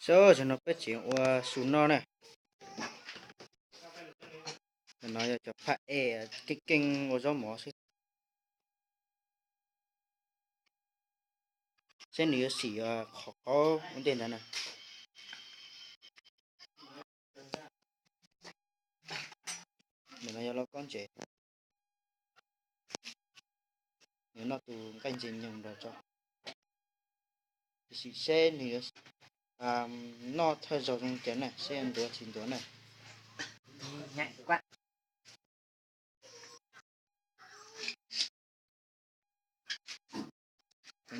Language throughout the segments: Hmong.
Xyov, zaum no peb tseem ua su noj na. No yog cov phaj ej keej keej ua zaub mov xwb. Seb nws yuav xim qhov qaub ua ntej ntawd na. Ntawm no yog lauj kaub ntses. Nws noj tus nqaij ntses nyoos nrog tso. Tiam sis seb nws yuav noj thawj zaug zoo cas na, seb yuav ntuav tsis ntuav na.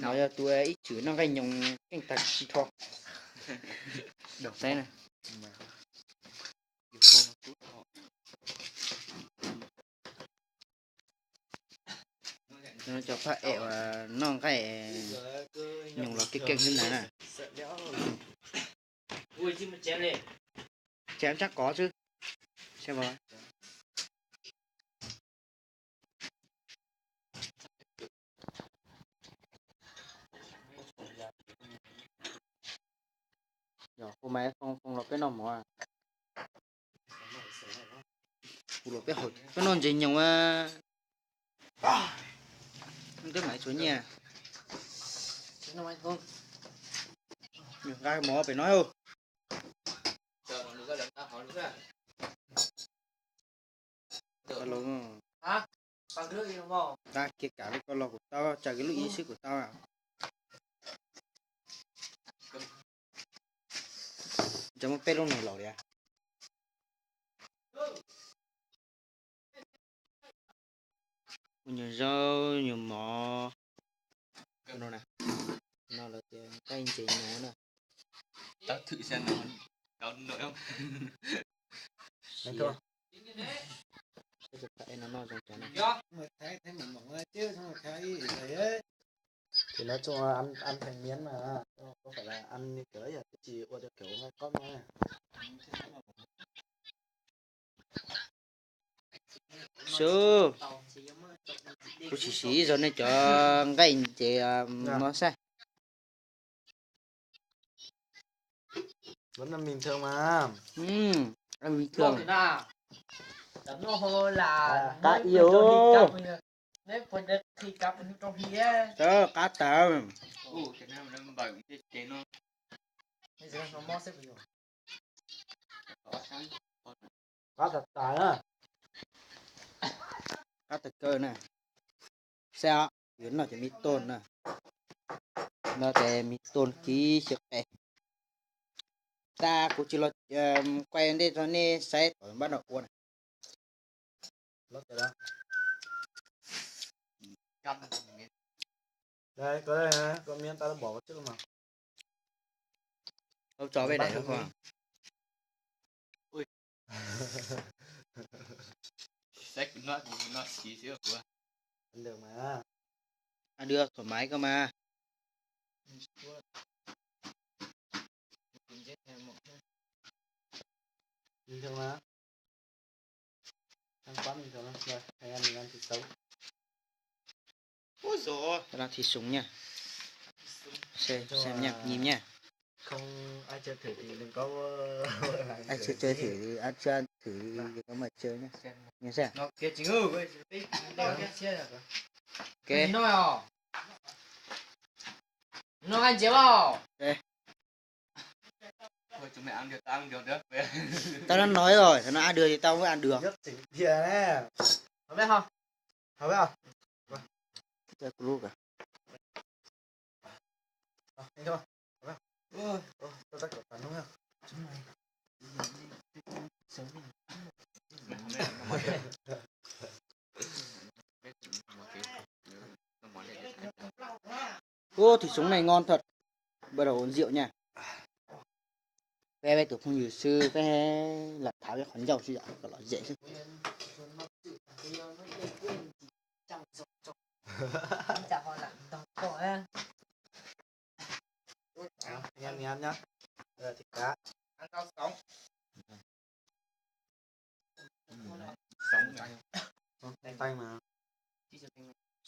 No yog tus ib txwm noj nqaij nyoos keej tag si kho. Saib na. Cov phaj ej uas noj nqaij nyoos los keej keej xwb ntag na. Tseem tsab kov xwb. Yog kuv mas foo foo los peb noj mov. Kuv los peb haus peb noj ntses nyoos a. Twb mam tsuav nyiaj. Nqa mov pem no. Nqa kiag kam lub koj los kuv tau, tsam kiag lub ib xwb kuv tau. Cov muaj peb lub neeg laus li. Ua nyuag zaub nyuag mov. No lawv tias nqaij ntses nyoos na. Tau thwm xya no, tau no. Peb cov phaj ej no noj zoo cas na. Thì nói chung là ăn, ăn thành miếng mà, không phải là ăn như kiểu ấy, à, cái gì ua theo kiểu ngai cóp thôi. Su, kuv sim siv ib zaug nej cov nqaij ntses no saib. Vẫn là bình thường mà. Ăn bình thường. Qab ib. Qab tawv. Qab tawv na. Qab tawv kawg na. Saib os, yuav noj cov me tooj na. Noj cov me tooj kib xyaw qe. Tab kuv tsis los quay ntej rau nej saib tom npab no ua na. Đây, có đây này, có miếng tao đã bỏ vào trước rồi mà. Không cho với đẩy nó qua. Ăn được mà. Ăn được, thoải mái cơ mà. Bình thường mà. Ăn quá bình thường lắm. Rồi, anh em mình ăn thịt sống. Ui dồi ôi. Tao ăn thịt sống nha. Xem, xem nha, nhìn nha. Không ai chưa thử thì đừng có. Ai chưa chơi thử thì ăn, chưa ăn thử thì đừng có mà chơi nhá. Nhìn xem. Nó kia chính ừ. Ok. Nó ăn dễ không? Đây. Thôi, chúng mày ăn được, tao ăn được đó. Tao đã nói rồi, tao nói ăn được thì tao mới ăn được. Nhất chỉnh kia nè. Không biết không? Không biết không? Cho group à? Ờ, anh thôi. Không biết. Ôi, ôi, tao tắt cổng phản ứng không? Chúng mày. Ôi, thịt sống này ngon thật. Bắt đầu uống rượu nha. Peb, peb tus phooj ywg xwb, peb lam thov ib qho ncauj xwb yom, kom lom zem xwb. Anh em, anh em nhá. Đây là thịt cá. Ăn rau sống. Sống này. Tanh tanh mà.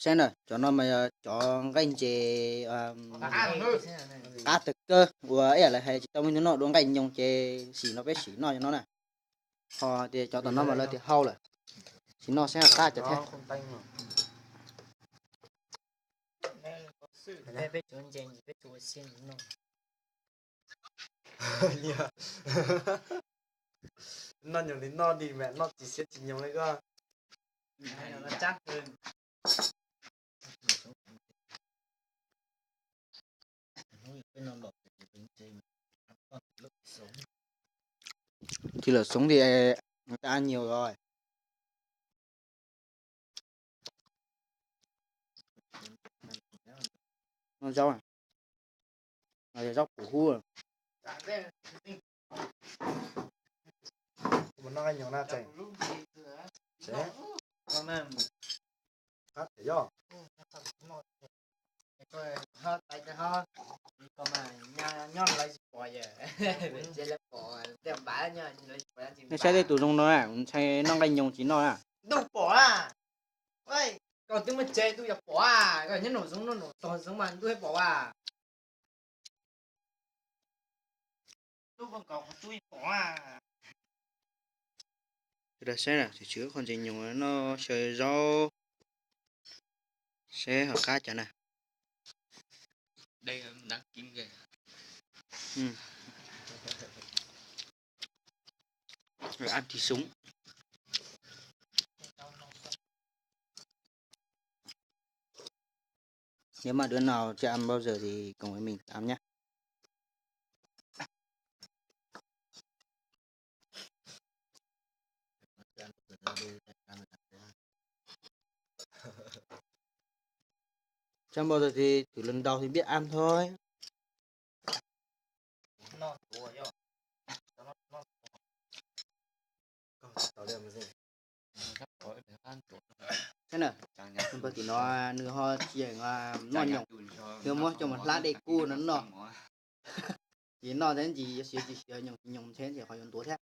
Saib na, cov no mas yog cov nqaij ntses qab tag kawg uas ib yam lawv hais tsis tau muaj ib tug noj dua nqaij nyoos ces sim no peb sim noj cov no na. Ho tias cov tom no mas lawv tias hau lawm, sim no saib qab cov thiab. Noj nyoos li noj di mas noj tsis siab tsis nyoos li koj. Tsis lawm xoov tias ta nyias os. Noj zaub, zaub pum hub. Nej saib tej tus zoo no na, ntshai noj nqaij nyoos tsis noj na. Ntuj pom a, koj twb muaj tsev ntuj yog pom a, koj nyob nraum zoov noj nraum tog zoov mas ntuj pom a. Sawv daws saib na, tsis tswv qhov ntses nyoos noj xyaw zaub, saib ho qab cov na. Ăn thịt sống. Nếu mà đứa nào chưa ăn bao giờ thì cùng với mình ăn nhé. Chưa ăn bao giờ thì thử lần đầu thì biết ăn thôi. Thế nè, nws pog tim no nws ho tsis noj nyoos, nws muab coj mus hlab dej kub no noj. Ces noj thiab ntsis yuav siav tsis siav, nyoos tsis nyoos thiab ces qhov yuav ntuav thiab.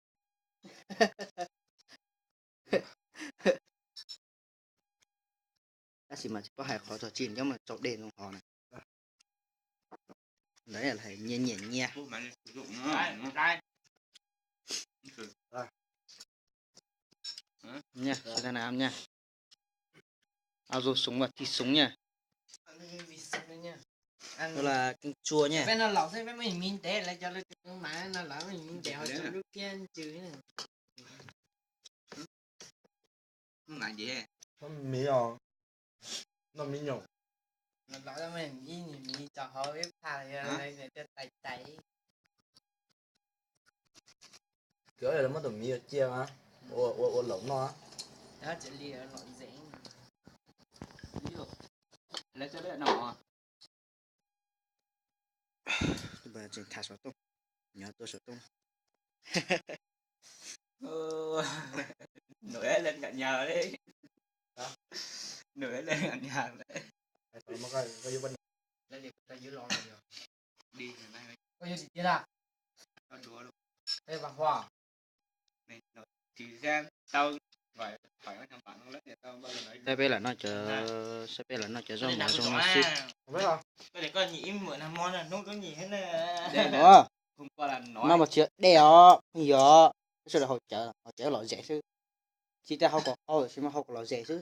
Tab sis mas tsis paub hais qhov txog tsis nyob mas tsau dej no qhov na. Ntawd hais nyias nyiam nyias. Nha, sawv daws na nha. Ao dua sống và thịt sống nha. Đó là canh chua nha. Peb no laus xwb peb muaj miv ntev lawv cov lawv tus mas no lawv muaj miv ntev ho tsis lub kiab ntsws. Miv os, noj miv nyoos. Ib miv tso hauv ib phaj, tais tais. Koj muab tus miv cia ua ua laum noj. Tseem tham xov tooj, nyob tuaj xov tooj. Nws leej ngam nyas li. Nws leej ngam nyas li. Saib peb lam noj cov, saib peb lam noj cov zaub mov zoo no xwb. Noj mas tsis dej os, pheej yog sawv daws haus cawv, haus cawv lom zem xwb. Tsis tas haus kom qau, tsis mas haus kom lom zem xwb.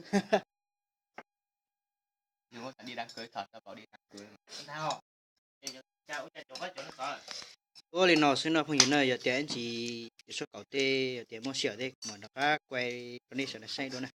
Ua li no xwb no phooj ywg na, yog tias ib ntsis yus suab kaum tej, yog tias muaj sij hawm tej kuv mam rov qab kuaj rau nej sawv daws saib dua na.